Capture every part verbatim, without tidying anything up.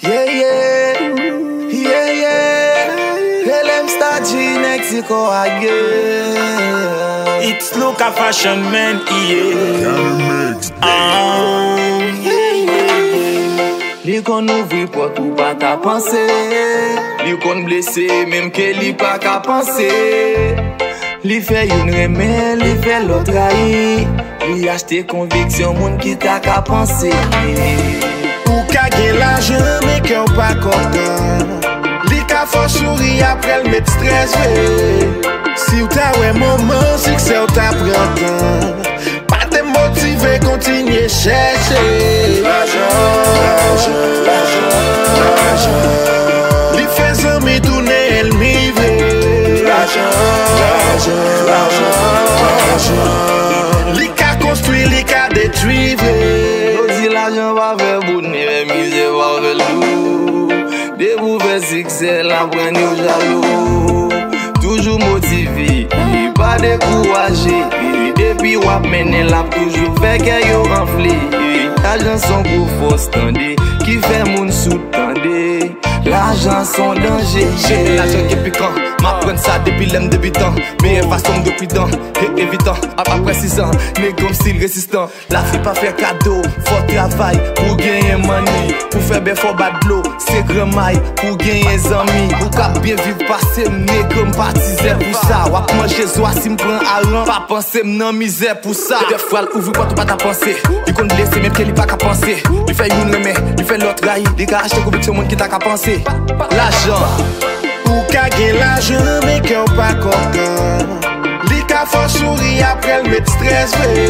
Yeah, yeah, yeah, yeah. Rele m Star G, nèg ti kò a, yeah. It's Luka Fashion Man, yeah. Ah, yeah, yeah, yeah. Li konn ouvri pòt ou pa ta panse. Li konn blese menm ke li pa ka panse. Li fè youn renmen, li fè lòt rayi. Li achte konviksyon moun ki ta ka panse. Ou ka gen lajan, men kè w pa kontan. Li ka fè w souri, apre l met strès vre. Si w ta wè moman siksè w ta pran tan. Pa demotive, kontinye chèche. Lajan, lajan, lajan, lajan. Li fè zanmi tounen ènmi vre. Lajan, lajan, lajan, lajan. Li ka konstwi, li ka detwi vre. Yo di lajan pa fè bout, ni fè mizè pa fè lou. Depi w fè siksè, l ap rann yo jalou. Toujou motive, pa dekouraje. Depi w ap mennen, l ap toujou fè kè yo anfle. Lajan s on gwo fòs, tande, ki fè moun soud, tande. Lajan s on danje. Jere lajan gen pikan. M aprann sa depi lè m debitan. Meyè fason m dwe pridan e evitan. Ap-, apre sizan, nèg kòmsi l rezistan. Lavi pa fè kado, fò w travay pou w genyen money. Pou fè bè fò w bat dlo, se granmay pou w genyen zanmi. Ou ka byen viv pase m, nèg m pa tizè pou sa. W ap manje zwa si m pran aran, pa panse m nan mizè pou sa. Dèfwa l ouvri pòt ou pa ta panse. Li konn blese menm ke li pa ka panse. Li fè youn renmen, li fè lòt rayi. Li ka achte konviksyon moun ki ta ka panse. Lajan. Ou ka gen lajan, men kè w pa kontan. Li ka fè w souri, apre l met strès vre.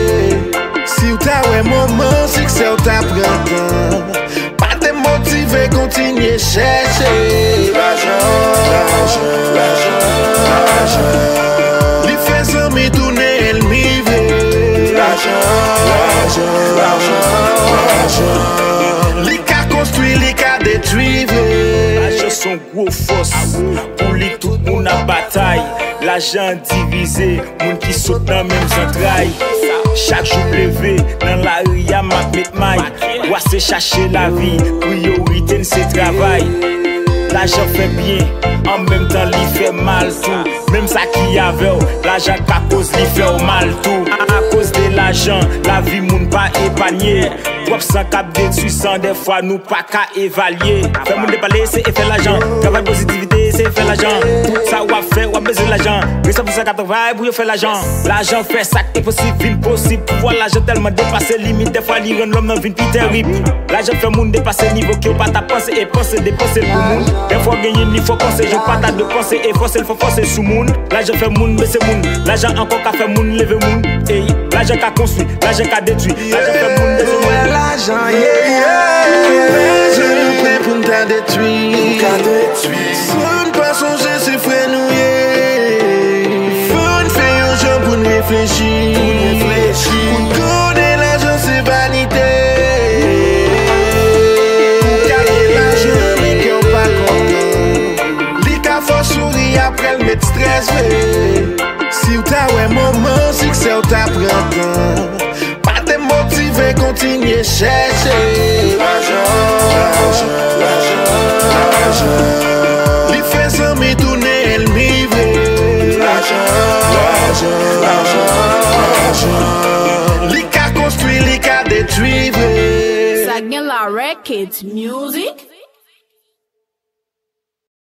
Si w ta wè moman siksè w ta pran tan. Pa demotive, kontinye chèche. Lajan, lajan, lajan, lajan. Li fè zanmi tounen ènmi vre. Lajan, lajan, lajan, lajan. Li ka konstwi, li ka detwi vre. Lajan s on gwo fòs. Pou li tout moun ap batay. Lajan divize moun ki sot nan menm zantray. Chak jou m leve nan lari a, m ap met may. Bwase chache lavi, priyorite n se travay. Lajan fè byen, an menm tan li fè mal tou. Menm sa ki avè w, lajan ka koz li fè w mal tou. A, akoz de lajan, lavi moun pa epanye. Twòp san k ap detwi san, dèfwa nou pa ka evalye. Fè moun depale, se efè lajan. Travay pozitivite, se efè lajan. Tout sa w ap fè, w ap bezwen lajan. Respè pou sa k ap travay pou yo fè lajan. Lajan fè sa k enposib vin posib. Pouvwa lajan tèlman depase limit, dèfwa li rann lòm nan vin pi tèrib. Lajan fè moun depase nivo ke w pa ta panse e panse depanse l pou moun. Dèfwa w genyen li fò panse jan w pa ta dwe panse e fòse l fò fòse sou moun. Lajan fè moun bese moun. Lajan ankò ka fè moun leve moun. Ey, lajan ka konstwi, lajan ka detwi. Lajan fè moun bese moun. Lajan, yeah, yeah. Lajan nou prè pou n ta detwi. Pou ka detwi. San n pa sonje se frè nou ye. Fò n fè yon jan pou n reflechi. Pou n reflechi. Pou n konnen lajan se vanite. Ou ka gen lajan, men kè w pa kontan. Li ka fè w souri, apre l met strès vre. Si w ta wè moman siksè w ta pran tan. Pa demotive, kontinye chèche. Lajan, lajan, lajan, lajan. Li fè zanmi tounen ènmi vre. Lajan, lajan, lajan, lajan. Li ka konstwi, li ka detwi vre. Sa gen la Records Music.